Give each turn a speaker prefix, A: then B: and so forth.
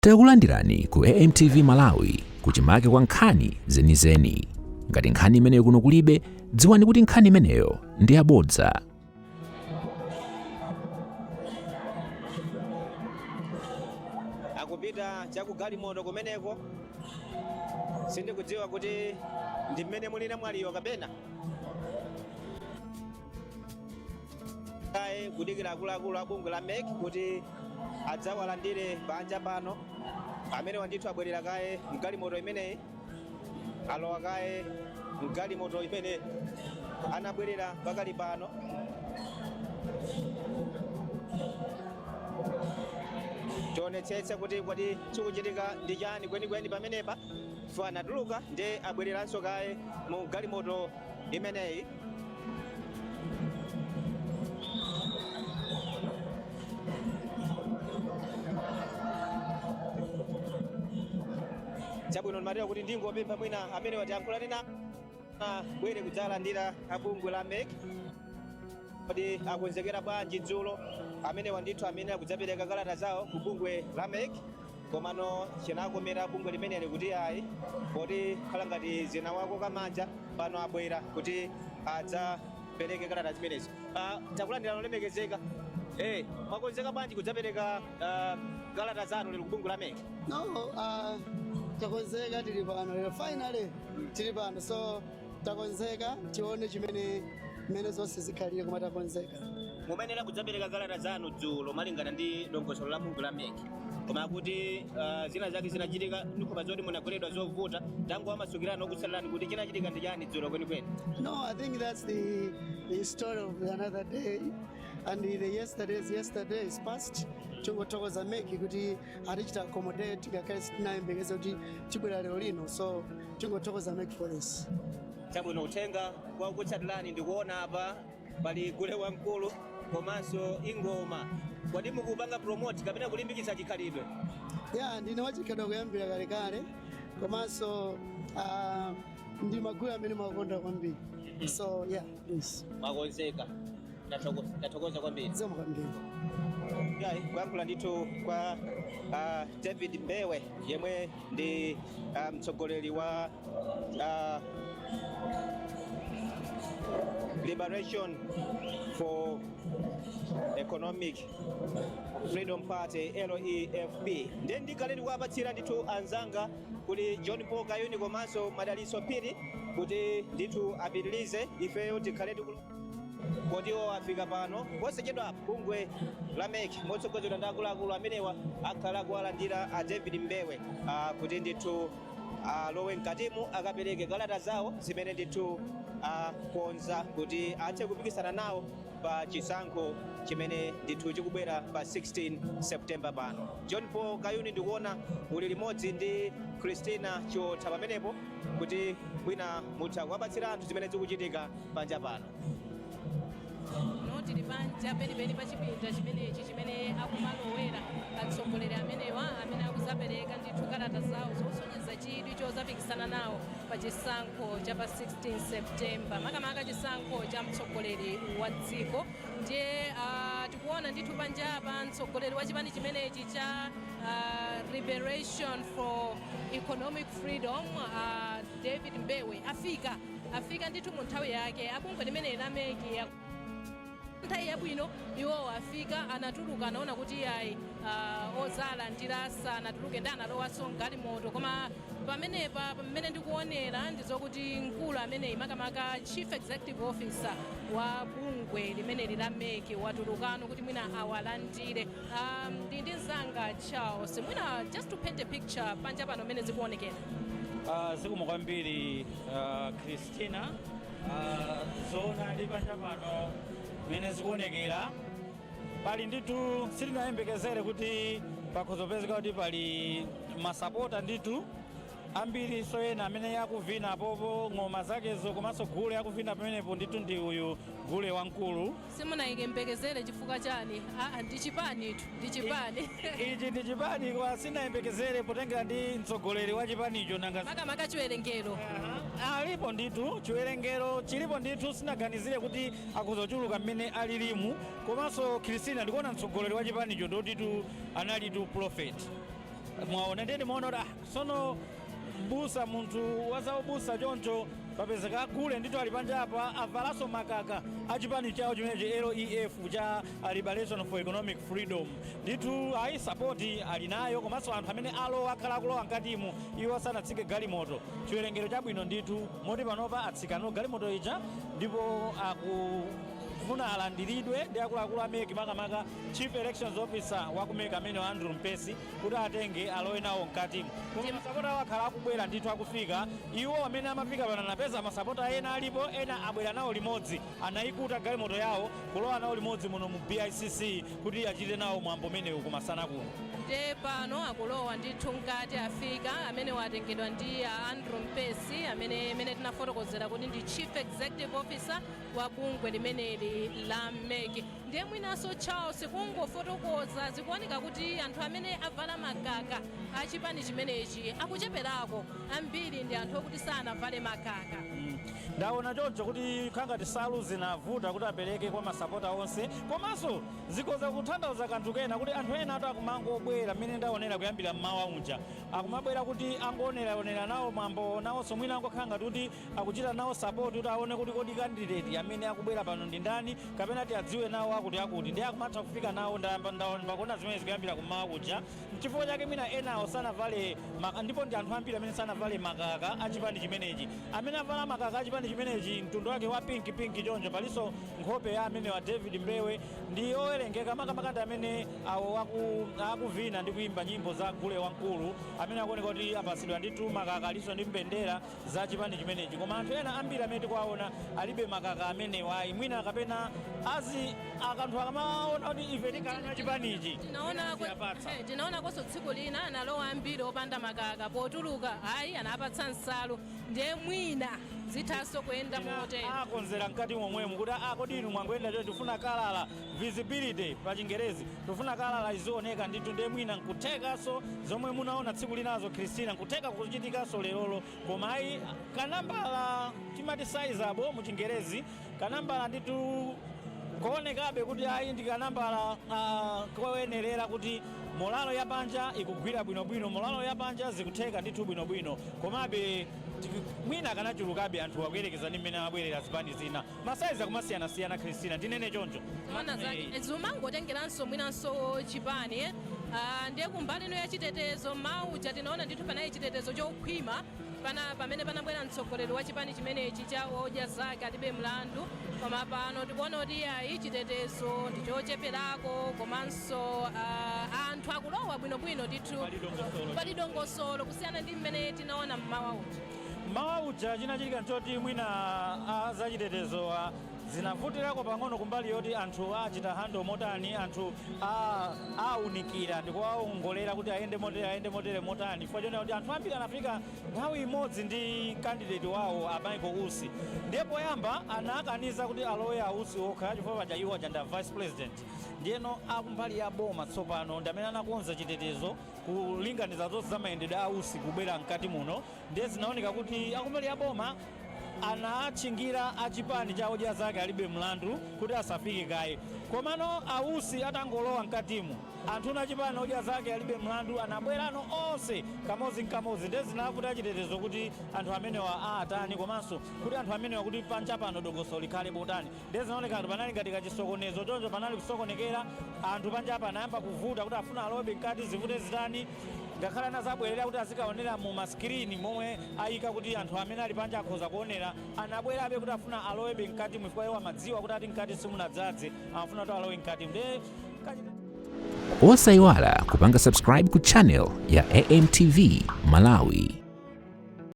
A: Takulandirani ku AMTV Malawi, kuchimake kwa nkhani zenizeni. Ngati nkhani imeneyo kuno kulibe, dziwani kuti nkhani imeneyo ndi yabodza.
B: Akupita chakugalimoto kumeneko. Sindikudziwa kuti ndi mmene muli namwaliyo kapena kaye kudikira akuluakulu a bungwe la MEC kuti adzawalandire panja pano. Amenewa ndithu abwerera kaye mgalimoto imeneyi, alowa kaye mgalimoto imene anabwerera pakali pano. Tionetsetse kuti kodi chikuchitika ndi chani kwenikweni pamenepa, chifukwa anatuluka ndi abwereranso kaye mu galimoto imeneyi. Chabwino, ndimatero kuti ndingopempha mwina amene watiyankhulane na bwere kudzalandira abungwe la MEC, kodi akonzekera bwanji dzulo? Amenewa ndithu amene akudzapereka kalata zawo ku bungwe la MEC, komano chinakomera bungwe limeneli kuti ayi, poti khala ngati zinawakoka manja, pano abwera kuti adzapereke kalata zimenezi. Takulandira, olemekezeka. Mwakonzeka bwanji kudzapereka kalata zanu lero ku bungwe la MEC?
C: No, takonzeka, tili pano lero, finally tili pano, so takonzeka, tione chimene mmene zonse zikhalire, koma takonzeka.
B: Mumayenera kudzapereka kalata zanu dzulo malingana ndi dongosolo la bungwe la MEC, koma kuti zina zake zinachitika, ndikhopa zoti munagweredwa zovuta. Tangowamasukirani okutsatirani kuti chinachitika ndi chani dzulo kwenikweni.
C: No, I think that's the story of another day and the yesterday's yesterday is past. Chongothokoza MEC kuti atichita accommodate, ngakhale sitinayembekeze kuti tibwera lero lino, so chongothokoza MEC for this.
B: Chabwino, uthenga kwa okutsatirani. Ndikuona apa pali gule wamkulu komanso ingoma. Kodi mukupanga promote kapena kulimbikitsa chikhalidwe?
C: Ya, ndine wachikhalidwe kuyambira kalekale, komanso ndi magulu amene makonda kwambiri, so yeah, yes.
B: Mwakonzeka. Tathokoza kwambiri.
C: Zikomo kwambiri.
B: Yayi, kuyankhula ndithu kwa David Mbewe, yemwe ndi mtsogoleri wa Liberation for Economic Freedom Party, LEFP. Ndiye ndikhale ndikuwapatsira ndithu anzanga kuli John Paul Kayuni komanso Madalitso Phiri kuti ndithu apitirize. Ifeyo tikhale tikulu koti iwo afika pano. Posachedwa bungwe la MEC motsogozedwa ndi akuluakulu amenewa akhala kuwalandira a David Mbewe kuti ndithu alowe mkatimu akapereke kalata zawo zimene ndithu akonza kuti athe kupikisana nawo pa chisankho chimene ndithu chikubwera pa 16 September pano. John Paul Kayuni, ndikuona uli limodzi ndi Christina Chiotha pamenepo, kuti mwina mutha kuwapatsira anthu zimene zikuchitika panja pano.
D: No, tili panja penipeni pa chipinda chimenechi chimene akumalowera atsogoleri amenewa amene akuzapereka ndithu kalata zawo zosonyeza chidwi chozapikisana nawo pa chisankho cha pa 16 September, makamaka chisankho cha mtsogoleri wa dziko. Ndiye tikuona ndithu panjapa mtsogoleri wa chipani chimenechi cha Liberation for Economic Freedom, David Mbewe, afika ndithu mu nthawi yake. Abungwe limene la MEC nthawi yabwino, iwo afika. Anatuluka, anaona kuti ayi, ozalandira sanatuluke, ndi analowanso mgalimoto. Koma pamenepa pamene ndikuonera ndizokuti mkulu ameneyi, makamaka chief executive officer wa bungwe limeneli la MEC, watulukano kuti mwina awalandire. Ndi mzanga Charles, mwina just to paint a picture panja pano mmene zikuonekera.
E: Zikomo kwambiri, Christina. Zoona ndi panja pano mmene zikuonekera, pali ndithu, sitinayembekezere kuti pakhozopezeka kuti pali masapota ndithu ambiri, so ena amene akuvina apopo ng'oma zakezo komanso gule akuvina pamenepo ndithu ndi uyu gule wamkulu.
D: Simunayembekezere chifukwa chani? Aa, ndi chipani tu, ndi chipani.
E: Ichi ndi chipani, kwa sinayembekezere potengera ndi mtsogoleri wa chipanicho nanga.
D: Makamaka chiwerengero.
E: Alipo ndithu, chiwerengero chilipo ndithu. Sinaganizire kuti akuzochuluka mmene alilimu. Komanso Christina, ndikuona mtsogoleri wa chipanicho ndotitu analitu prophet. Mwaona, ndiye ndimaona kuti sono mbusa, munthu wazaubusa choncho, papezeka agule ndithu ali panja apa, avalanso makaka achipani chawo chimenechi LEF cha Liberation for Economic Freedom. Ndithu ayi, support ali nayo, komanso anthu amene alowa, akhala akulowa mkatimu iwo asanatsike galimoto, chiwerengero chabwino ndithu, moti panopa atsikano galimoto ija ndipo akufuna alandiridwe ndi akuluakulu a MEC, makamaka Chief Elections Officer wa ku MEC amene Andrew Mpesi, kuti atenge alowe nawo mkatimu. Koma masapota awo akhala akubwera ndithu, akufika. Iwo amene amafika pano anapeza masapota ena alipo, ena abwera nawo limodzi, anayikuta galimoto yawo kulowa nawo limodzi muno mu BICC kuti achite nawo mwambo umenewu kumasana kuno.
D: Nde pano akulowa ndithu mkati, afika amene watengedwa ndi a Andrew Mpesi amene tinafotokozera kuti ndi Chief Executive Officer wa bungwe limeneli la MEC. Ndiye mwinanso, Charles, kungofotokoza, zikuoneka kuti anthu amene avala makaka achipani chimenechi akucheperako, ambiri ndi anthu okuti sanavale makaka.
E: Ndaona choncho kuti khangati salu zinavuta kuti apereke kwa masapota onse, komanso zikhoza kutanthauza kanthu kena kuti anthu ena atu akumangobwera. Mmene ndaonera kuyambira mmawa unja, akumabwera kuti angooneraonera nawo mwambo nawonso, mwina angokhala ngati kuti akuchita nawo support kuti aone kuti kodi candidate amene akubwera pano ndi ndani, kapena ti adziwe nawo akuti akuti, ndiye akumatha kufika nawo. Ndayamba ndaona kuona zimene zikuyambira kummawa kuja, chifukwa chake mwina enawo sanavale ndipo ndi anthu ambiri amene sanavale makaka achipani chimenechi. Amene avala makaka achipani chimenechi, mtundu wake wa pink pink choncho, palinso nkhope ya amene wa David Mbewe, ndi owerengeka, makamaka ndi amene awo akuvina ndi kuimba nyimbo za gule wamkulu, amene akuoneka kuti apasidwa ndithu makaka, alinso ndi mbendera za chipani chimenechi. Koma anthu ena ambiri amene tikuwaona alibe makaka amenewa ayi, mwina kapena azi akanthu akamaona kuti ife tikhala chipanichi ziyapatsa.
D: Tinaonakonso tsiku lina analowa ambiri opanda makaka, potuluka ayi, anapatsa nsalu. Ndiye mwina zithanso kuyenda motero.
E: Akonzera mkati momwemo kuti kodi inu mwangoyenda cho, tifuna kalala, visibility pa Chingerezi, tifuna kalala izioneka ndithu. Ndiye mwina nkuthekanso zomwe munaona tsiku linazo, Christina, nkutheka kuchitikanso lerolo. Koma ayi, kanambala timati sizable mu Chingerezi, kanambala ndithu kuonekabe kuti ayi, ndi kanambala koyenerera kuti morale yapanja ikugwira bwinobwino, morale yapanja zikutheka ndithu bwinobwino. Komabe mwina akanachulukabe anthu akuyerekeza ndi mmene amabwerera zipani zina, ma size akumasiyanasiyana, Christina, ndinene choncho.
D: Ona zake zimangotengeranso mwinanso chipani, eh? Ndiye kumbali ino ya chitetezo, mauja tinaona ndithu panali chitetezo chokhwima pana pamene panabwera mtsogoleri wa chipani chimenechi cha Odya Zake Alibe Mlandu. Koma pano tikuona kuti ayi, chitetezo ndi chocheperako, komanso anthu akulowa bwinobwino ndithu.
E: Pali dongosolo.
D: Pali dongosolo kusiyana ndi mmene tinaona mmawa uja.
E: Mmawa uja chinachitika nchoti mwina azachitetezo zinavutirako pang'ono kumbali yoti anthu achita handle motani, anthu awunikira ndikuwaongolera kuti ayende motere, ayende motere motani, chifukwa chonena kuti anthu ambiri anafika nthawi imodzi ndi candidate wawo a Michael Usi. Ndiye poyamba anakaniza kuti alowe a Usi okha, chifukwa paja iwo aja ndi a vice president. Ndiyeno akumbali ya boma tsopano ndi amene anakonza chitetezo kulinganiza zonse za mayendedwe a Usi kubwera mkati muno. Ndiye zinaoneka kuti akumbali ya boma anatchingira achipani cha Odya Zake Alibe Mlandu kuti asafike kaye. Komano ausi atangolowa mkatimu, anthu nachipani Odya Zake Alibe Mlandu anabwerano onse kamodzi nkamodzi. Ndiye zinavuta chitetezo kuti anthu amenewa aatani, komanso kuti anthu amenewa, kuti panja pano dongosolo likhale botani. Ndiye zinaoneka kuti panali ngati kachisokonezo choncho, panali kusokonekera, anthu panja apa anayamba kuvuta kuti afuna alowe mkati, zivute zitani. Ngakhale anazabwerera kuti azikaonera mu ma screen momwe ayika kuti anthu amene ali panja akhoza kuonera, anabwerabe kuti afuna alowebe mkati, chifukwa iwo amadziwa kuti ati mkati simunadzadze, amafuna kuti alowe mkati. Ndiye
A: Osayiwala kupanga subscribe ku channel ya AMTV Malawi.